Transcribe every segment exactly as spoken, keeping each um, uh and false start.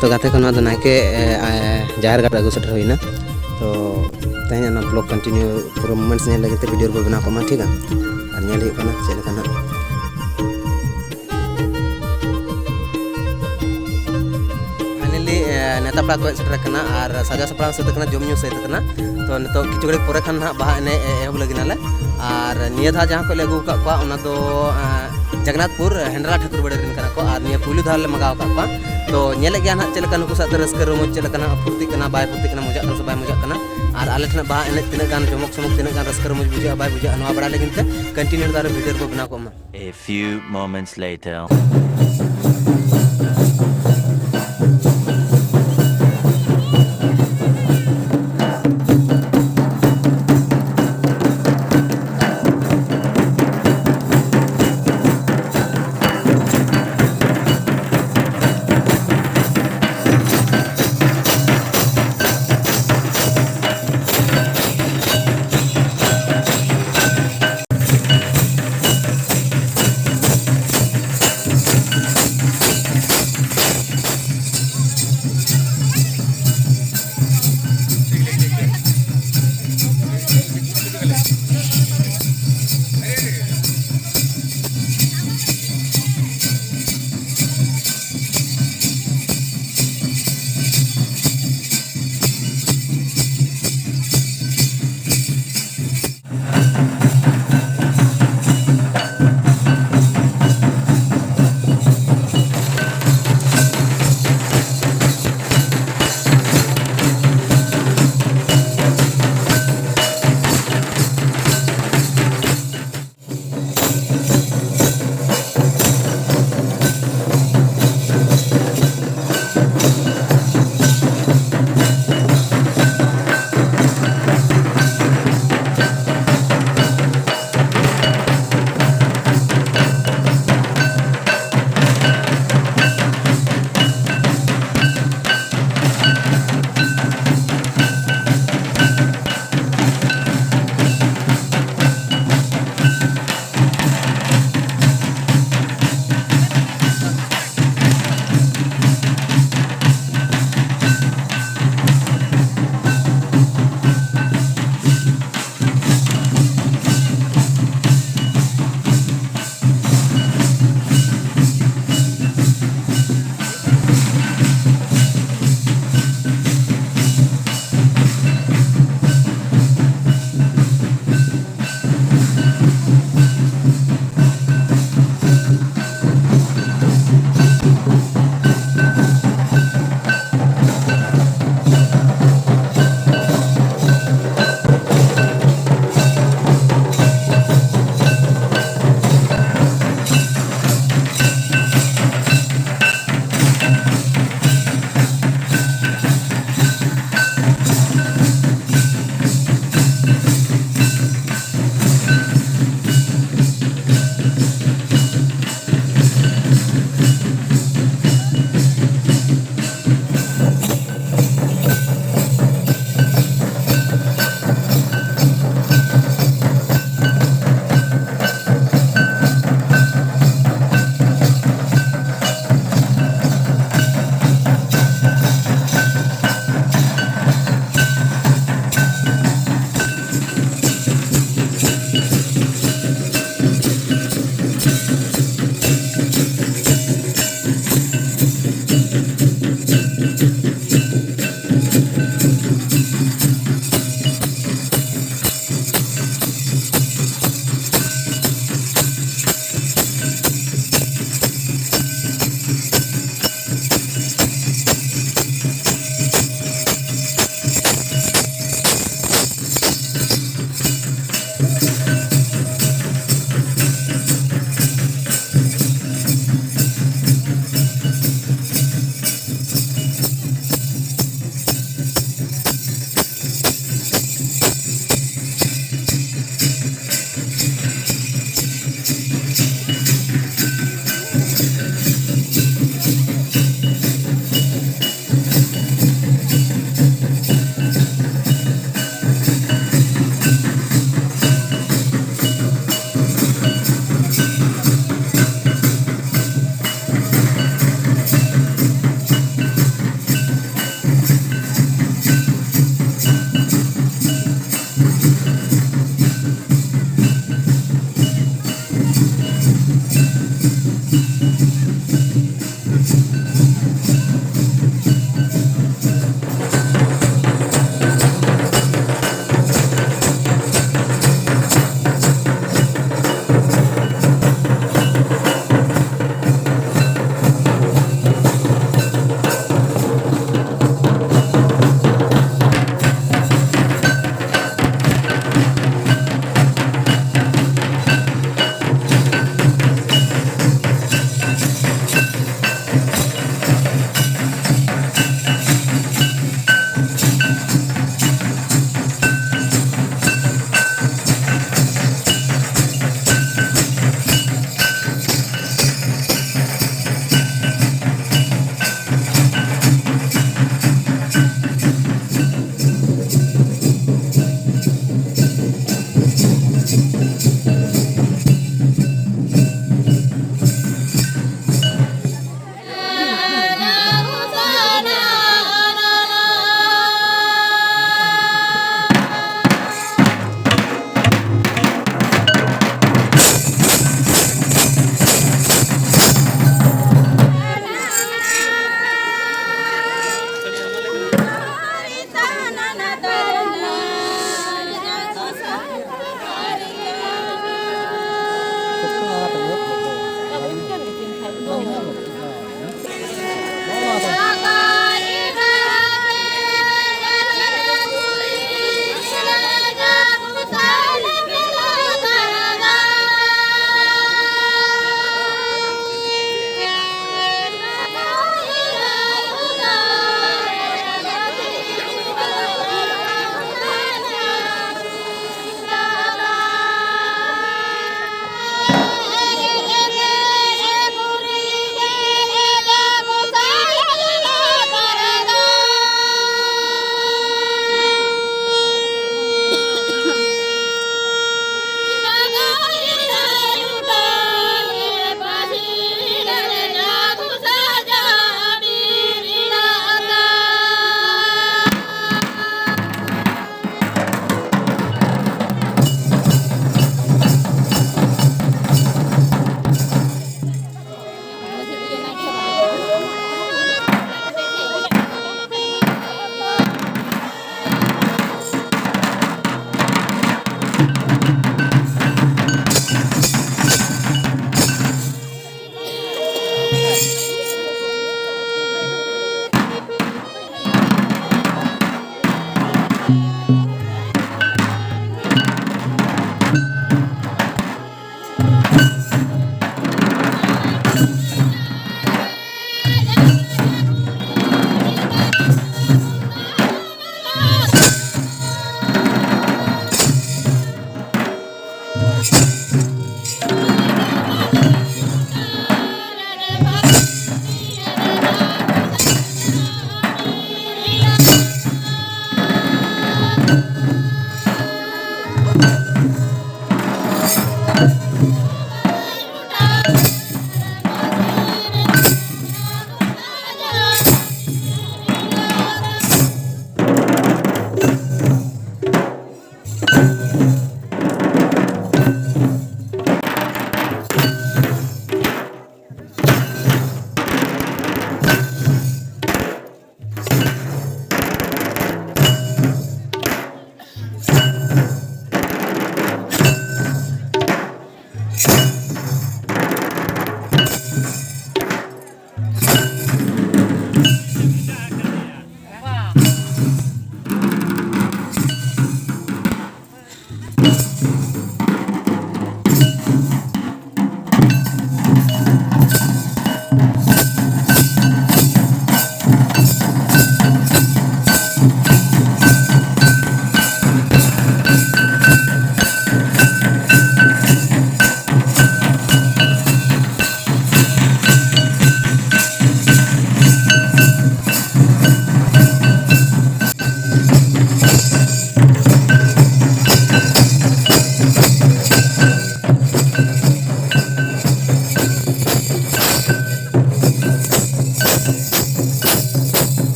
ᱛᱚ ᱜᱟᱛᱮ ᱠᱚ, ᱱᱚᱣᱟ ᱫᱚ ᱱᱟᱭᱠᱮ, ᱮ, ᱮ, ᱡᱟᱦᱮᱨ ᱜᱟᱲ ᱨᱮ ᱟᱹᱜᱩ ᱥᱮᱴᱮᱨ ᱦᱩᱭᱱᱟ᱾ ᱛᱚ ᱛᱮᱦᱮᱧᱟᱜ ᱱᱚᱣᱟ vlog continue ᱯᱩᱨᱟᱹ moments ᱧᱮᱞ ᱞᱟᱹᱜᱤᱫ ᱛᱮ video ᱨᱮᱵᱚ ᱵᱮᱱᱟᱣ ᱠᱟᱜ ᱢᱟ, ᱴᱷᱤᱠᱟ? ᱟᱨ ᱧᱮᱞ ᱦᱩᱭᱩᱜ ᱠᱟᱱᱟ ᱪᱮᱫ ᱞᱮᱠᱟ ᱱᱟᱜ᱾ Finally, ᱮ, ᱱᱮᱣᱛᱟ ᱯᱮᱲᱟ ᱠᱚ ᱦᱮᱡ ᱥᱮᱴᱮᱨ ᱟᱠᱟᱱᱟ ᱟᱨ ᱥᱟᱡᱟᱣ ᱥᱟᱯᱲᱟᱣ ᱥᱟᱹᱛ ᱟᱠᱟᱱᱟ, ᱡᱚᱢ ᱧᱩ ᱥᱟᱹᱛ ᱟᱠᱟᱱᱟ᱾ ᱛᱚ ᱱᱤᱛᱚᱜ ᱠᱤᱪᱷᱩ ᱜᱷᱟᱹᱲᱤᱡ ᱯᱚᱨᱮ ᱠᱷᱟᱱ ᱱᱟᱦᱟᱜ ᱵᱟᱦᱟ ᱮᱱᱮᱡ ᱮ-, ᱮᱦᱚᱵ ᱞᱟᱹᱜᱤᱫ ᱱᱟᱞᱮ᱾ ᱟᱨ ᱱᱤᱭᱟᱹ ᱫᱷᱟᱣ ᱡᱟᱦᱟᱸ ᱠᱚ ᱞᱮ ᱟᱹᱜᱩ ᱟᱠᱟᱫ ᱠᱚᱣᱟ, ᱚᱱᱟ ᱫᱚ, ᱮ, ᱡᱚᱜᱚᱱᱱᱟᱛᱷᱯᱩᱨ ᱦᱮᱱᱰᱨᱟ ᱴᱷᱟᱹᱠᱩᱨ ᱵᱟᱲᱤ ᱨᱮᱱ ᱠᱟᱱᱟ ᱠᱚ ᱟᱨ ᱱᱤᱭᱟᱹ ᱯᱩᱭᱞᱩ ᱫᱷᱟᱣ ᱞᱮ ᱢᱟᱜᱟᱣ ᱟᱠᱟᱫ ᱠᱚᱣᱟ᱾ ᱛᱚ ᱧᱮᱞᱮᱫ ᱜᱮᱭᱟ ᱱᱟᱦᱟᱜ ᱪᱮᱫ ᱞᱮᱠᱟ ᱱᱩᱠᱩ ᱥᱟᱶᱛᱮ ᱨᱟᱹᱥᱠᱟᱹ ᱨᱚᱢᱚᱡᱽ ᱪᱮᱫ ᱞᱮᱠᱟ ᱱᱟᱦᱟᱜ ᱯᱷᱩᱨᱛᱤᱜ ᱠᱟᱱᱟ, ᱵᱟᱭ ᱯᱷᱩᱨᱛᱤᱜ ᱠᱟᱱᱟ, ᱢᱚᱡᱟᱜ ᱠᱟᱱᱟ ᱥᱮ ᱵᱟᱭ ᱢᱚᱡᱟᱜ ᱠᱟᱱᱟ᱾ ᱟᱨ ᱟᱞᱮ ᱴᱷᱮᱱᱟᱜ ᱵᱟᱦᱟ ᱮᱱᱮᱡ ᱛᱤᱱᱟᱹᱜ ᱜᱟᱱ ᱡᱚᱢᱚᱠ ᱥᱚᱢᱚᱠ, ᱛᱤᱱᱟᱹᱜ ᱜᱟᱱ ᱨᱟᱹᱥᱠᱟᱹ ᱨᱚᱢᱚᱡᱽ ᱵᱩᱡᱷᱟᱹᱜᱼᱟ, ᱵᱟᱭ ᱵᱩᱡᱷᱟᱹᱜᱼᱟ, ᱱᱚᱣᱟ ᱵᱟᱲᱟᱭ ᱞᱟᱹᱜᱤᱫ ᱛᱮ continue ᱫᱟᱨᱮ video ᱨᱮᱵᱚ ᱵᱮᱱᱟᱣ ᱠᱚᱜ ᱢᱟ᱾ A few moments later.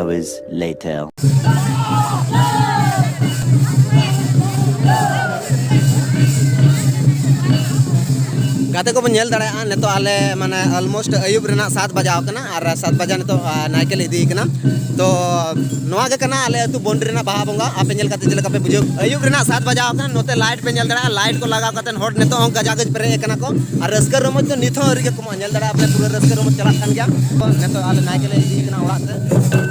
Hours later. ᱜᱟᱛᱮ ᱠᱚᱵᱚᱱ ᱧᱮᱞ ᱫᱟᱲᱮᱭᱟᱜᱼᱟ, ᱱᱤᱛᱚᱜ ᱟᱞᱮ ᱢᱟᱱᱮ almost ᱟᱹᱭᱩᱵ ᱨᱮᱱᱟᱜ ᱥᱟᱛ ᱵᱟᱡᱟᱣ ᱠᱟᱱᱟ ᱟᱨ ᱥᱟᱛ ᱵᱟᱡᱟ ᱱᱤᱛᱚᱜ, ᱟ, ᱱᱟᱭᱠᱮ ᱞᱮ ᱤᱫᱤᱭᱮ ᱠᱟᱱᱟ᱾ ᱛᱚ ᱱᱚᱣᱟ ᱜᱮ ᱠᱟᱱᱟ ᱟᱞᱮ ᱟᱹᱛᱩ ᱵᱚᱱᱰᱨᱤ ᱨᱮᱱᱟᱜ ᱵᱟᱦᱟ ᱵᱚᱸᱜᱟ᱾ ᱟᱯᱮ ᱧᱮᱞ ᱠᱟᱛᱮ ᱪᱮᱫ ᱞᱮᱠᱟ ᱯᱮ ᱵᱩᱡᱷᱟᱹᱣ? ᱟᱹᱭᱩᱵ ᱨᱮᱱᱟᱜ ᱥᱟᱛ ᱵᱟᱡᱟᱣ ᱠᱟᱱᱟ, ᱱᱚᱛᱮ ᱞᱟᱭᱤᱴ ᱯᱮ ᱧᱮᱞ ᱫᱟᱲᱮᱭᱟᱜᱼᱟ, ᱞᱟᱭᱤᱴ ᱠᱚ ᱞᱟᱜᱟᱣ ᱠᱟᱛᱮ ᱦᱚᱲ ᱱᱤᱛᱚᱜ ᱦᱚᱸ ᱜᱟᱡᱟ ᱜᱟᱡ ᱯᱮᱨᱮᱡ ᱟᱠᱟᱱᱟ ᱠᱚ ᱟᱨ ᱨᱟᱹᱥᱠᱟᱹ ᱨᱚᱢᱚᱡᱽ ᱫᱚ ᱱᱤᱛ ᱦᱚᱸ ᱟᱹᱣᱨᱤ ᱜᱮ ᱠᱚᱢᱚᱜᱼᱟ᱾ ᱧᱮᱞ ᱫᱟᱲᱮᱭᱟᱜᱼᱟ ᱯᱮ, ᱯᱩᱨᱟᱹ ᱨᱟᱹᱥᱠᱟᱹ ᱨᱚᱢᱚᱡᱽ ᱪᱟᱞᱟᱜ ᱠᱟᱱ ᱜᱮᱭᱟ᱾ ᱱᱤᱛᱚᱜ ᱟᱞᱮ ᱱᱟᱭᱠᱮ ᱞᱮ ᱤᱫᱤᱭᱮ ᱠᱟᱱᱟ ᱚᱲᱟᱜ ᱛᱮ᱾